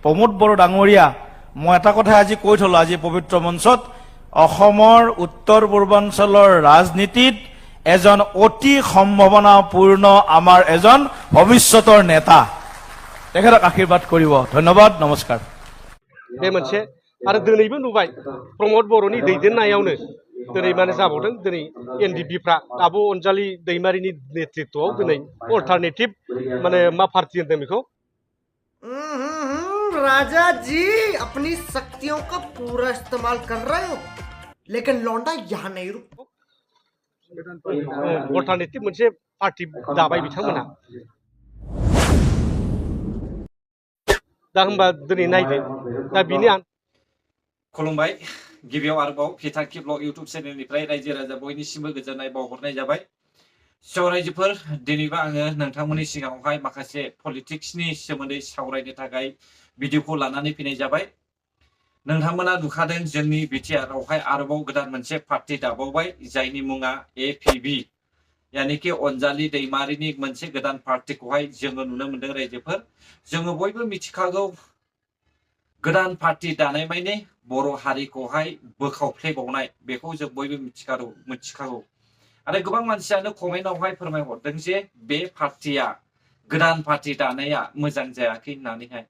प्रमोद बर डांगरिया मैं एटा कथा आज কৈ থলো আজি पवित्र मंचत অসমৰ উত্তৰ পূৰ্বাঞ্চলৰ ৰাজনীতিত এজন অতি সম্ভাৱনাপূৰ্ণ আমাৰ এজন ভৱিষ্যতৰ নেতা তেখেতক আশীৰ্বাদ কৰিব ধন্যবাদ নমস্কাৰ बे मोनसे आरो दिनैबो नुबाय प्रमोद बर'नि दैदेननायावनो दिनै माने जाबावदों दिनै एनडिएफबिफ्रा आब' अनजालि दैमारिनि नेतृत्वआव दिनै अल्टारनेटिभ माने मा पार्टी होनदों बेखौ राजा जी अपनी शक्तियों का पूरा इस्तेमाल कर रहे हो लेकिन लौंडा यहाँ नहीं रुक अल्टारनेटिभ मोनसे पार्टी दाबाय बिथांमोना दा होनबा दिनै नायदो दा बिनि खुलुमबाय गिबियाव आरोबाव फिथाखि ब्लग इउट्युब चेनेलनिफ्राय रायजो राजा बयनिसिमबो गोजोननाय बावहरनाय जाबाय रायजोफोर दिनैबो आङो नोंथांमोननि सिगाङावहाय माखासे पलिटिक्सनि सोमोन्दै सावरायनो थाखाय भिडिअखौ लानानै फैनाय जाबाय नोंथांमोना नुखादों जोंनि बिटिआरआवहाय आरोबाव गोदान मोनसे पार्टी दाबावबाय जायनि मुङा एपिबि यानिकि अनजालि दैमारिनि मोनसे गोदान पार्टीखौहाय जोङो नुनो मोनदों रायजोफोर जोङो बयबो मिथिखागौ गोदान पार्टी दानाय माने बर' हारिखौहाय बोखावफ्लेबावनाय बेखौ जों बयबो मिथिखागौ आरो गोबां मानसियानो कमेन्टआवहाय फोरमायहरदों जे बे पार्टीया गोदान पार्टी दानाया मोजां जायाखै होननानैहाय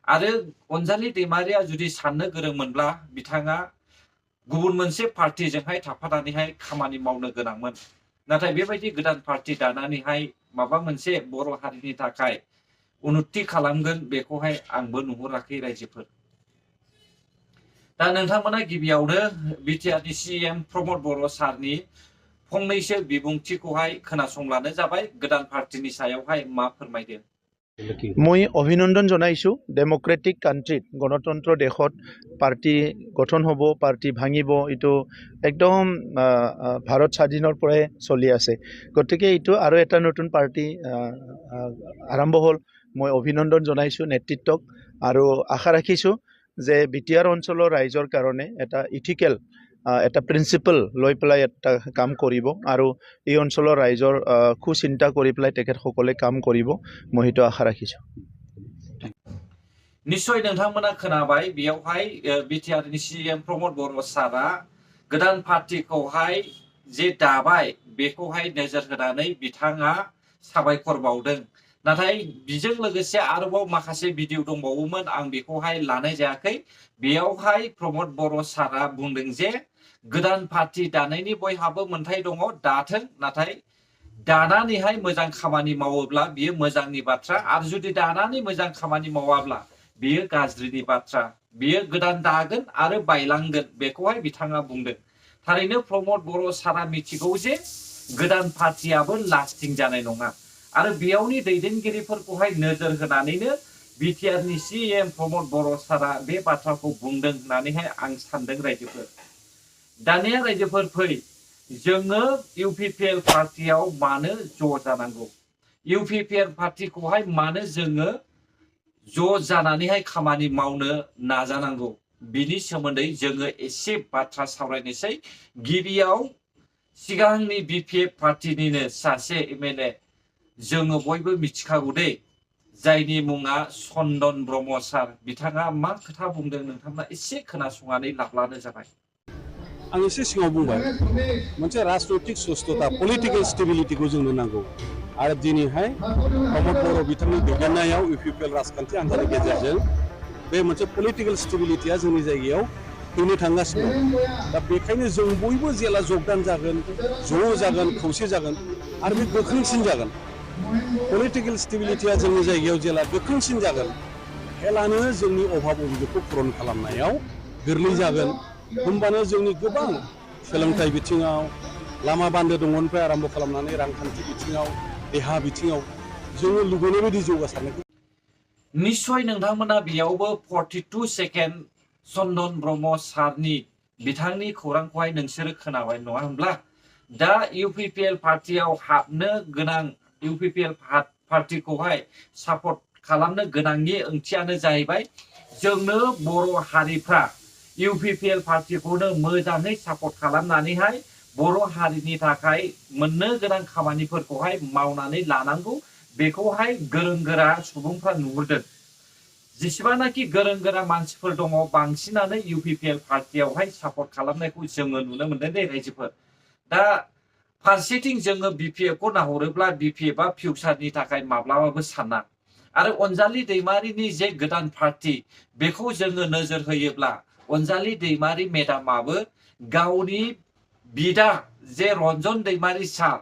आरो अनजालि दैमारिया जुदि साननो गोरोंमोनब्ला बिथाङा गुबुन मोनसे पार्टीजोंहाय थाफानानैहाय खामानि मावनो गोनांमोन नाथाय बेबायदि गोदान पार्टी दानानैहाय माबा मोनसे बर' हारिनि थाखाय उन्नति खालामगोन बेखौहाय आंबो नुहुराखै रायजोफोर दा नोंथांमोना गिबियावनो बिटिआरनि सीएम प्रमोद बर' सारनि फंनैसो बिबुंथिखौहाय खोनासंलानो जाबाय गोदान पार्टीनि सायावहाय मा फोरमायदों মই অভিনন্দন জনাইছো ডেমক্ৰেটিক কাণ্ট্ৰিত গণতন্ত্ৰ দেশত পাৰ্টি গঠন হ'ব পাৰ্টি ভাঙিব এইটো একদম ভাৰত স্বাধীনৰ পৰাই চলি আছে গতিকে এইটো আৰু এটা নতুন পাৰ্টি আৰম্ভ হ'ল মই অভিনন্দন জনাইছো নেতৃত্বক আৰু আশা ৰাখিছো যে বিটিআৰ অঞ্চলৰ ৰাইজৰ কাৰণে এটা ইথিকেল এটা প্ৰিন্সিপল লৈ পেলাই এটা কাম কৰিব আৰু এই অঞ্চলৰ ৰাইজৰ খুচিন্তা কৰি পেলাই তেখেতসকলে কাম কৰিব মই সেইটো আশা ৰাখিছো निश्चय नोंथांमोना खोनाबाय बेयावहाय बिटिआरनि सीएम प्रमोद बर' सारा गोदान पार्टीखौहाय जे दाबाय बेखौहाय नोजोर होनानै बिथाङा साबायखर बावदों नाथाय बिजों लोगोसे आरोबाव माखासे भिडिअ दंबावोमोन आं बेखौहाय लानाय जायाखै बेयावहाय प्रमोद बर' सारा बुंदों जे गोदान पार्टी दानायनि बयहाबो मोनथाय दङ दाथों नाथाय दानानैहाय मोजां खामानि मावोब्ला बियो मोजांनि बाथ्रा आरो जुदि दानानै मोजां खामानि मावाब्ला बियो गाज्रिनि बाथ्रा बियो गोदान दागोन आरो बायलांगोन बेखौहाय बिथाङा बुंदों थारैनो प्रमोद बर' सारा मिथिगौ जे गोदान पार्टीयाबो लास्टिं जानाय नङा आरो बेयावनि दैदेनगिरिफोरखौहाय नोजोर होनानैनो बिटिआरनि सीएम प्रमोद बर' सारा बे बाथ्राखौ बुंदों होननानैहाय आं सानदों रायजोफोर दानिया रायजोफोर फै जोङो इउपिपिएल पार्टीयाव मानो ज' जानांगौ इउपिपिएल पार्टीखौहाय मानो जोङो ज' जानानैहाय खामानि मावनो नाजानांगौ बिनि सोमोन्दै जोङो एसे बाथ्रा सावरायनोसै गिबियाव सिगांनि बिपिएफ पार्टीनिनो सासे एमएलए जोङो बयबो मिथिखागौ दे जायनि मुङा चन्दन ब्रह्म सार बिथाङा मा खोथा बुंदों नोंथांमोना एसे खोनासंनानै लाब्लानो जाबाय आं एसे सिगाङाव बुंबाय मोनसे राजनैतिक सुस्थता पलिटिकेल स्टेबिलिटिखौ जोंनो नांगौ आरो दिनैहाय प्रमोद बर' बिथांनि दैदेननायाव इउपिपिएल राजखान्थि हान्जानि गेजेरजों बे मोनसे पलिटिकेल स्टेबिलिटिया जोंनि जायगायाव फैनो थांगासिनो दा बेखायनो जों बयबो जेला जगदान जागोन ज' जागोन खौसे जागोन आरो बे गोख्रोंसिन जागोन पलिटिकेल स्टेबिलिटिया जोंनि जायगायाव जेला गोख्रोंसिन जागोन हेलानो जोंनि अभाब अभियोगखौ पुरन खालामनायाव गोरलै जागोन होमबानो जोंनि गोबां सोलोंथाइ बिथिङाव लामा बान्दो दंगनिफ्राय आरम्भ खालामनानै रांखान्थि बिथिङाव देहा बिथिङाव जोङो लुबैनाय बायदि जौगासारनायखौ निश्चय नोंथांमोना बेयावबो 42 सेकेन्ड चन्दन ब्रह्म सारनि बिथांनि खौरांखौहाय नोंसोरो खोनाबाय नङा होनब्ला दा इउपिपिएल पार्टीयाव हाबनो गोनां इउपिपिएल पार्टीखौहाय सापर्ट खालामनो गोनांनि ओंथियानो जाहैबाय जोंनो बर' हारिफ्रा इउपिपिएल पार्टीखौनो मोजाङै सापर्ट खालामनानैहाय बर' हारिनि थाखाय मोननो गोनां खामानिफोरखौहाय मावनानै लानांगौ बेखौहाय गोरों गोरा सुबुंफ्रा नुहुरदों जेसेबांनाखि गोरों गोरा मानसिफोर दङ बांसिनानो इउपिपिएल पार्टियावहाय सापर्ट खालामनायखौ जोङो नुनो मोनदों दे रायजोफोर। दा फारसेथिं जोङो बिपिएफखौ नाहरोब्ला बिपिएफआ फिउचारनि थाखाय माब्लाबाबो साना आरो अनजालि दैमारिनि जे गोदान पार्टी बेखौ जोङो नोजोर होयोब्ला अनजालि दैमारि मेडामाबो गावनि बिदा जे रन्जन दैमारि सार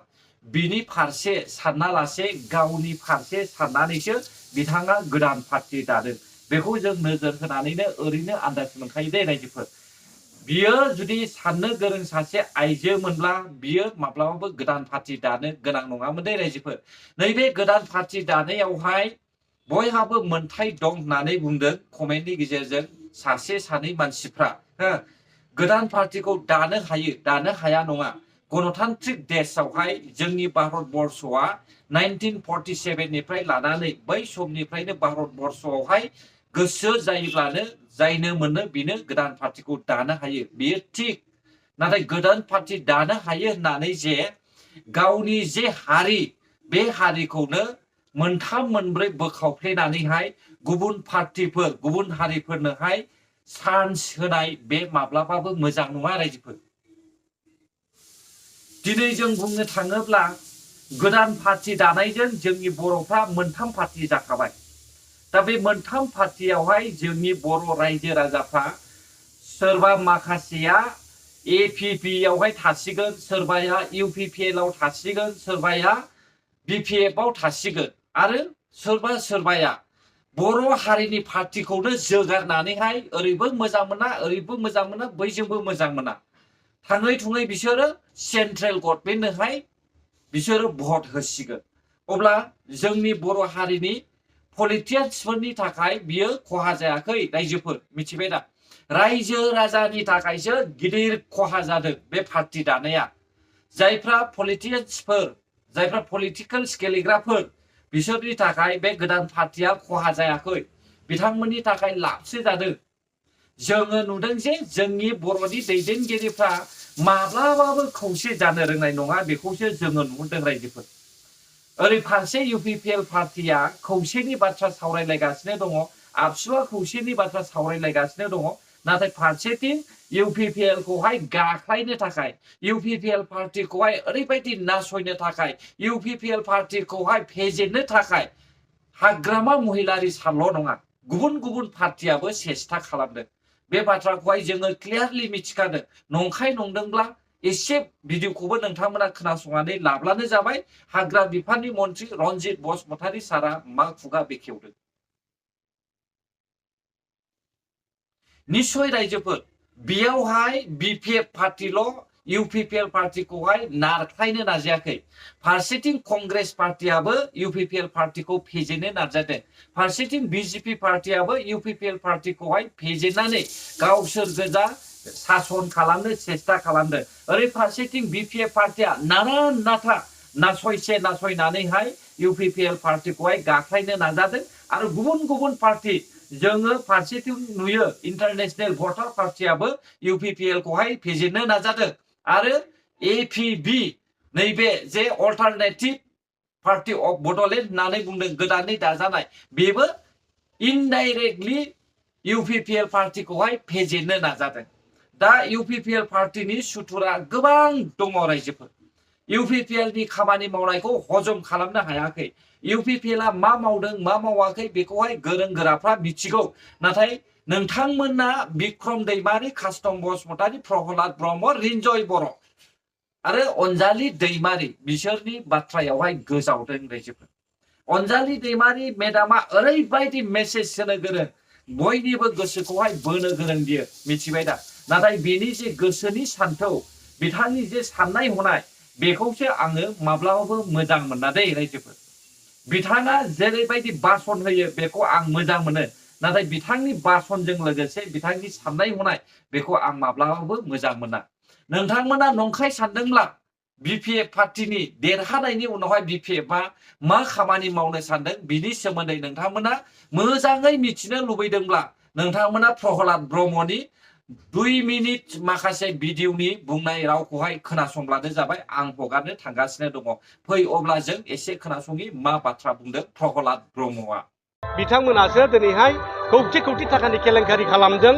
बिनि फारसे सानालासे गावनि फारसे साननानैसो बिथाङा गोदान पार्टी दादों। बेखौ जों नोजोर होनानैनो ओरैनो आन्दाज मोनखायो दे रायजोफोर। बियो जुदि साननो गोरों सासे आइजोमोनब्ला बियो माब्लाबाबो गोदान पार्टी दानो गोनां नङामोन दे रायजोफोर। नैबे गोदान पार्टी दानायावहाय बयहाबो मोन्थाय दं होननानै बुंदों कमेन्टनि गेजेरजों सासे सानै मानसिफ्रा। गोदान पार्टीखौ दानो हायो दानो हाया नङा। गणतान्त्रिक देशआवहाय जोंनि भारतबर्षआ 1947 निफ्राय लानानै बै समनिफ्रायनो भारतबर्षआवहाय गोसो जायोब्लानो जायनो मोनो बिनो गोदान पार्टीखौ दानो हायो बेयो थिग। नाथाय गोदान पार्टी दानो हायो होननानै जे गावनि जे हारि बे हारिखौनो मोनथाम मोनब्रै बोखावफ्लेनानैहाय गुबुन पार्टीफोर गुबुन हारिफोरनोहाय चान्स होनाय बे माब्लाबाबो मोजां नङा रायजोफोर। दिनै जों बुंनो थाङोब्ला गोदान पार्टी दानायजों जोंनि बर'फ्रा मोनथाम पार्टी जाखाबाय। दा बे मोनथाम पार्टीयावहाय जोंनि बर' रायजो राजाफ्रा सोरबा माखासेया एपिपिआवहाय थासिगोन, सोरबाया इउपिपिएलआव थासिगोन, सोरबाया बिपिएफआव थासिगोन आरो सोरबाया बर' हारिनि पार्टीखौनो जोगारनानैहाय ओरैबो मोजां मोना ओरैबो मोजां मोना बैजोंबो मोजां मोना। थाङै थुङै बिसोरो सेन्ट्रेल गभर्नमेन्टनोहाय बिसोरो भट होसिगोन। अब्ला जोंनि बर' हारिनि पलिटिशियान्सफोरनि थाखाय बियो खहा जायाखै रायजोफोर मिथिबाय दा। रायजो राजानि थाखायसो गिदिर खहा जादों बे पार्टी दानाया। जायफ्रा पलिटिशियान्सफोर जायफ्रा पलिटिकल गेलेग्राफोर बिसोरनि थाखाय बे गोदान पार्टीया खहा जायाखै, बिथांमोननि थाखाय लाबसो जादों। जोङो नुदों जे जोंनि बर'नि दैदेनगिरिफ्रा माब्लाबाबो खौसे जानो रोंनाय नङा बेखौसो जोङो नुदों रायजोफोर। ओरै फारसे इउपिपिएल पार्टीया खौसेनि बाथ्रा सावरायलायगासिनो दङ, आबसुआ खौसेनि बाथ्रा सावरायलायगासिनो दङ। नाथाय फारसेथिं इउपिपिएल खौहाय गाख्लायनो थाखाय इउपिपिएल पार्टीखौहाय ओरैबायदि नासयनो थाखाय इउपिपिएल पार्टीखौहाय फेजेननो थाखाय हाग्रामा महिलारि सानल' नङा गुबुन गुबुन पार्टीयाबो सेस्था खालामदों। बे बाथ्राखौहाय जोङो क्लियारलि मिथिखादों। नंखाय नंदोंब्ला एसे भिडिअखौबो नोंथांमोना खोनासंनानै लाब्लानो जाबाय हाग्रा बिफाननि मन्त्रि रनजित बसुमतारी सारा मा खुगा बेखेवदों। निश्चय रायजोफोर बेयावहाय बिपिएफ पार्टील' इउपिपिएल पार्टीखौहाय नारख्लायनो नाजायाखै। फारसेथिं कंग्रेस पार्टीयाबो इउपिपिएल पार्टीखौ फेजेननो नाजादों। फारसेथिं बिजेपि पार्टीयाबो इउपिपिएल पार्टीखौहाय फेजेननानै गावसोर गोजा शासन खालामनो सेस्था खालामदों। ओरै फारसेथिं बिपिएफ पार्टीया नाना नाथा नासयनानैहाय इउपिपिएल पार्टीखौहाय गाख्लायनो नाजादों। आरो गुबुन गुबुन पार्टी जोङो फारसेथिं नुयो इन्टारनेशनेल भटार पार्टीयाबो इउपिपिएल खौहाय फेजेननो नाजादों। आरो एपिबि नैबे जे अल्टारनेटिभ पार्टी अफ बड'लेण्ड होननानै बुंदों गोदानै दाजानाय बेबो इनडाइरेक्टलि इउपिपिएल पार्टीखौहाय फेजेननो नाजादों। दा इउपिपिएल पार्टीनि सुथुरा गोबां दङ रायजोफोर। इउपिपिएलनि खामानि मावनायखौ हजम खालामनो हायाखै। इउपिपिएलआ मा मावदों मा मावाखै बेखौहाय गोरों गोराफ्रा मिथिगौ। नाथाय नोंथांमोना बिक्रम दैमारि, कास्टम बसुमतारी, प्रहलाद ब्रह्म, रिन्जय बर' आरो अनजालि दैमारि बिसोरनि बाथ्रायावहाय गोजावदों रायजोफोर। अनजालि दैमारि मेडामा ओरैबायदि मेसेज होनो गोरों, बयनिबो गोसोखौहाय बोनो गोरों बियो मिथिबाय दा। नाथाय बेनि जे गोसोनि सान्थौ बिथांनि जे साननाय हनाय बेखौसो आङो माब्लाबाबो मोजां मोना दे रायजोफोर। बिथाङा जेरैबायदि भाषण होयो बेखौ आं मोजां मोनो। नाथाय बिथांनि भाषणजों लोगोसे बिथांनि साननाय हनाय बेखौ आं माब्लाबाबो मोजां मोना। नोंथांमोना नंखाय सानदोंब्ला बिपिएफ पार्टीनि देरहानायनि उनावहाय बिपिएफआ मा खामानि मावनो सानदों बिनि सोमोन्दै नोंथांमोना मोजाङै मिथिनो लुबैदोंब्ला नोंथांमोना प्रहलाद ब्रह्मनि 2 मिनिट माखासे भिडिअनि बुंनाय रावखौहाय खोनासंब्लानो जाबाय। आं हगारनो थांगासिनो दङ। फै अब्ला जों एसे खोनासङि मा बाथ्रा बुंदों प्रहलाद ब्रह्मआ। बिथांमोनासो दिनैहाय खौथि खौथि थाखानि केलेंकारि खालामदों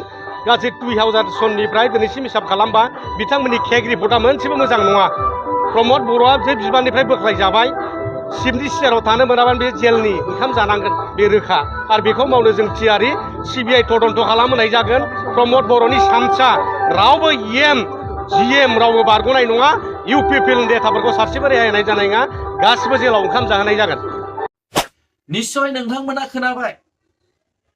गासै 2000 सननिफ्राय दिनैसिम हिसाब खालामबा बिथांमोननि केग रिपर्टआ मोनसेबो मोजां नङा प्रमद बर'आ जे बिबाननिफ्राय बोख्लायजाबाय सिफनि सियाराव थानो मोनाबानो बे जेलनि ओंखाम जानांगोन बे रोखा आरो बेखौ मावनो जों थियारि सिबिआइ तदन्त खालामहोनाय जागोन प्रमद बर'नि सामसा रावबो जिएम रावबो बारग'नाय नङा इउपिपिएलनि नेताफोरखौ सासेबो रेहाय होनाय जानाय नङा गासिबो जेलाव ओंखाम जाहोनाय जागोन निश्चय नोंथांमोना खोनाबाय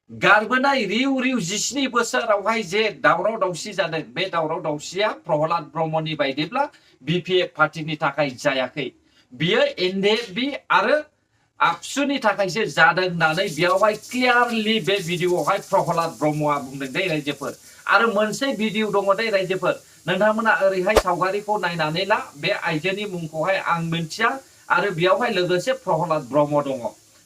गारबोनाय रिउ रिउ 17 बोसोरावहाय जे दावराव दावसि जादों बे दावराव दावसिया प्रहलाद ब्रह्मनि बायदिब्ला बिपिएफ पार्टीनि थाखाय जायाखै बियो एनडिएफबि आरो आबसुनि थाखायसो जादों होननानै बेयावहाय क्लियारलि बे भिडिअआवहाय प्रहलाद ब्रह्मआ बुंदों दे रायजोफोर आरो मोनसे भिडिअ दङ दे रायजोफोर नोंथांमोना ओरैहाय सावगारिखौ नायनानै ला बे आइजोनि मुंखौहाय आं मिन्थिया आरो बेयावहाय लोगोसे प्रहलाद ब्रह्म दङ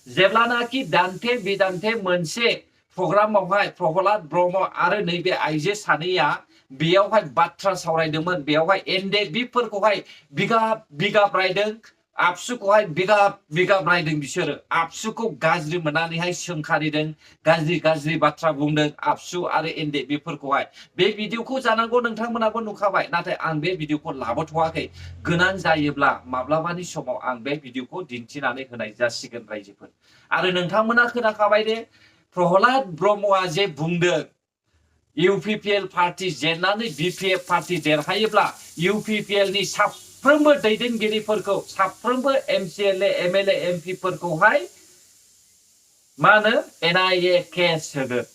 जेब्लानाखि दान्थे बिदान्थे मोनसे प्रग्रामावहाय प्रहलाद ब्रह्म आरो नैबे आइजो सानैया बेयावहाय बाथ्रा सावरायदोंमोन बेयावहाय एनडिएफबिफोरखौहाय बिगाब बिगाब रायदों आबसुखौहाय बिगाब बिगाब रायदों बिसोरो आबसुखौ गाज्रि मोननानैहाय सोंखारिदों गाज्रि गाज्रि बाथ्रा बुंदों आबसु आरो एनडिएफबिफोरखौहाय बे भिडिअखौ जानांगौ नोंथांमोनाबो नुखाबाय नाथाय आं बे भिडिअखौ लाबोथ'वाखै गोनां जायोब्ला माब्लाबानि समाव आं बे भिडिअखौ दिन्थिनानै होनाय जासिगोन रायजोफोर आरो नोंथांमोना खोनाखाबाय दे प्रहलाद ब्रह्मआ जे बुंदों इउपिपिएल पार्टी जेननानै बिपिएफ पार्टी देरहायोब्ला इउपिपिएलनि साफ्रोमबो दैदेनगिरिफोरखौ साफ्रोमबो एमसिएलए एमएलए एमपिफोरखौहाय मा होनो एनआईए केस होगोन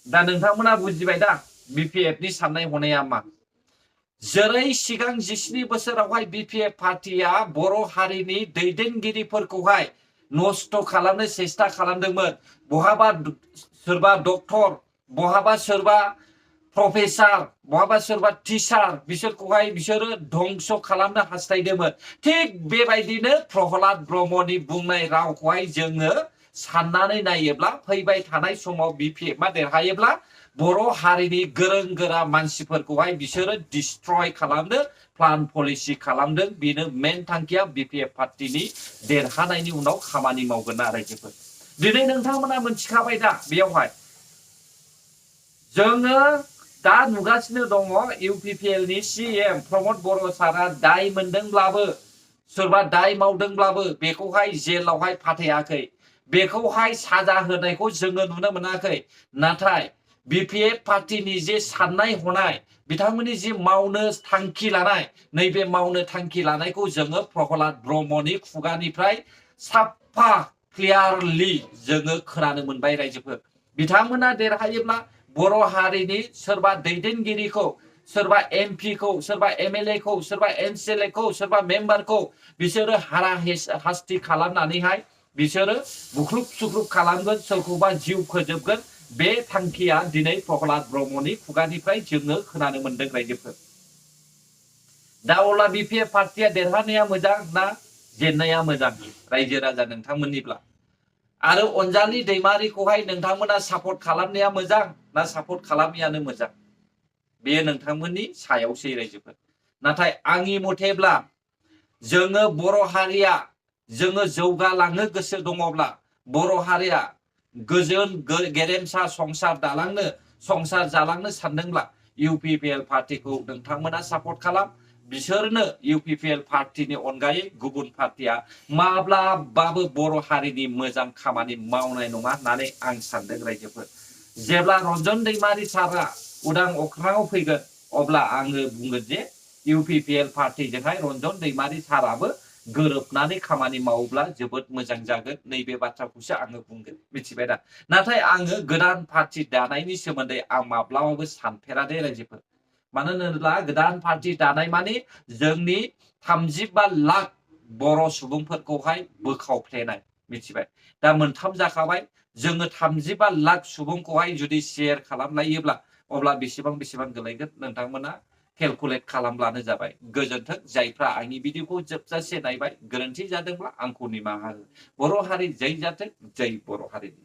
दा नोंथांमोना बुजिबाय दा बिपिएफनि साननाय हनाया मा जेरै सिगां 17 बोसोरावहाय बिपिएफ पार्टीया बर' हारिनि दैदेनगिरिफोरखौहाय नष्ट खालामनो सेस्था खालामदोंमोन बहाबा सोरबा डक्टर बहाबा सोरबा प्रफेसार बहाबा सोरबा टिचार बिसोरखौहाय बिसोरो धंस खालामनो हास्थायदोंमोन थिग बेबायदिनो प्रहलाद ब्रह्मनि बुंनाय रावखौहाय जोङो साननानै नायोब्ला फैबाय थानाय समाव बिपिएफआ देरहायोब्ला बर' हारिनि गोरों गोरा मानसिफोरखौहाय बिसोरो डिस्ट्रय खालामनो प्लान पलिसि खालामदों बेनो मेन थांखिया बिपिएफ पार्टीनि देरहानायनि उनाव खामानि मावगोन ना रायजोफोर दिनै नोंथांमोना मोनथिखाबाय दा बेयावहाय जोङो दा नुगासिनो दङ इउपिपिएलनि सीएम प्रमद बर' सारा दाय मोनदोंब्लाबो सोरबा दाय मावदोंब्लाबो बेखौहाय जेलावहाय फाथायाखै बेखौहाय साजा होनायखौ जोङो नुनो मोनाखै नाथाय बिपिएफ पार्टीनि जे साननाय हनाय बिथांमोननि जे मावनो थांखि लानाय नैबे मावनो थांखि लानायखौ जोङो प्रहलाद ब्रह्मनि खुगानिफ्राय साफा क्लियारलि जोङो खोनानो मोनबाय रायजोफोर बिथांमोना देरहायोब्ला बर' हारिनि सोरबा दैदेनगिरिखौ सोरबा एमपिखौ सोरबा एमएलएखौ सोरबा एमसिएलएखौ सोरबा मेम्बारखौ बिसोरो हारा हास्ति खालामनानैहाय बिसोरो बुख्रुब सुख्रुब खालामगोन सोरखौबा जिउ फोजोबगोन बे थांखिया दिनै प्रहलाद ब्रह्मनि खुगानिफ्राय जोङो खोनानो मोनदों रायजोफोर दा अब्ला बिपिएफ पार्टीया देरहानाया मोजां ना जेननाया मोजां रायजो राजा नोंथांमोननिब्ला आरो अनजालि दैमारिखौहाय नोंथांमोना सापर्ट खालामनाया मोजां ना सापर्ट खालामियानो मोजां बेयो नोंथांमोननि सायावसै रायजोफोर नाथाय आंनि मथेब्ला जोङो बर' हारिया जोङो जौगालांनो गोसो दङब्ला बर' हारिया गोजोन गेरेमसा संसार जालांनो सानदोंब्ला इउपिपिएल पार्टीखौ नोंथांमोना सापर्ट खालाम बिसोरनो इउपिपिएल पार्टीनि अनगायै गुबुन पार्टीया माब्लाबाबो बर' हारिनि मोजां खामानि मावनाय नङा होननानै आं सानदों रायजोफोर जेब्ला रन्जन दैमारि सारा उदां अख्राङाव फैगोन अब्ला आङो बुंगोन जे इउपिपिएल पार्टीजोंहाय रन्जन दैमारि साराबो गोरोबनानै खामानि मावोब्ला जोबोद मोजां जागोन नैबे बाथ्राखौसो आङो बुंगोन मिथिबाय दा नाथाय आङो गोदान पार्टी दानायनि सोमोन्दै आं माब्लाबाबो सानफेरादे रायजोफोर मानो होनोब्ला गोदान पार्टी दानाय माने जोंनि 35 लाख बर' सुबुंफोरखौहाय बोखावफ्लेनाय मिथिबाय दा मोनथाम जाखाबाय जोङो 35 लाख सुबुंखौहाय जुदि शेयार खालामलायोब्ला अब्ला बेसेबां गोलैगोन नोंथांमोना केलकुलेट खालामब्लानो जाबाय गोजोन्थों जायफ्रा आंनि भिडिअखौ जोबजासे नायबाय गोरोन्थि जादोंब्ला आंखौ निमाहा हो बर' हारि जै जाथों जै बर' हारिनि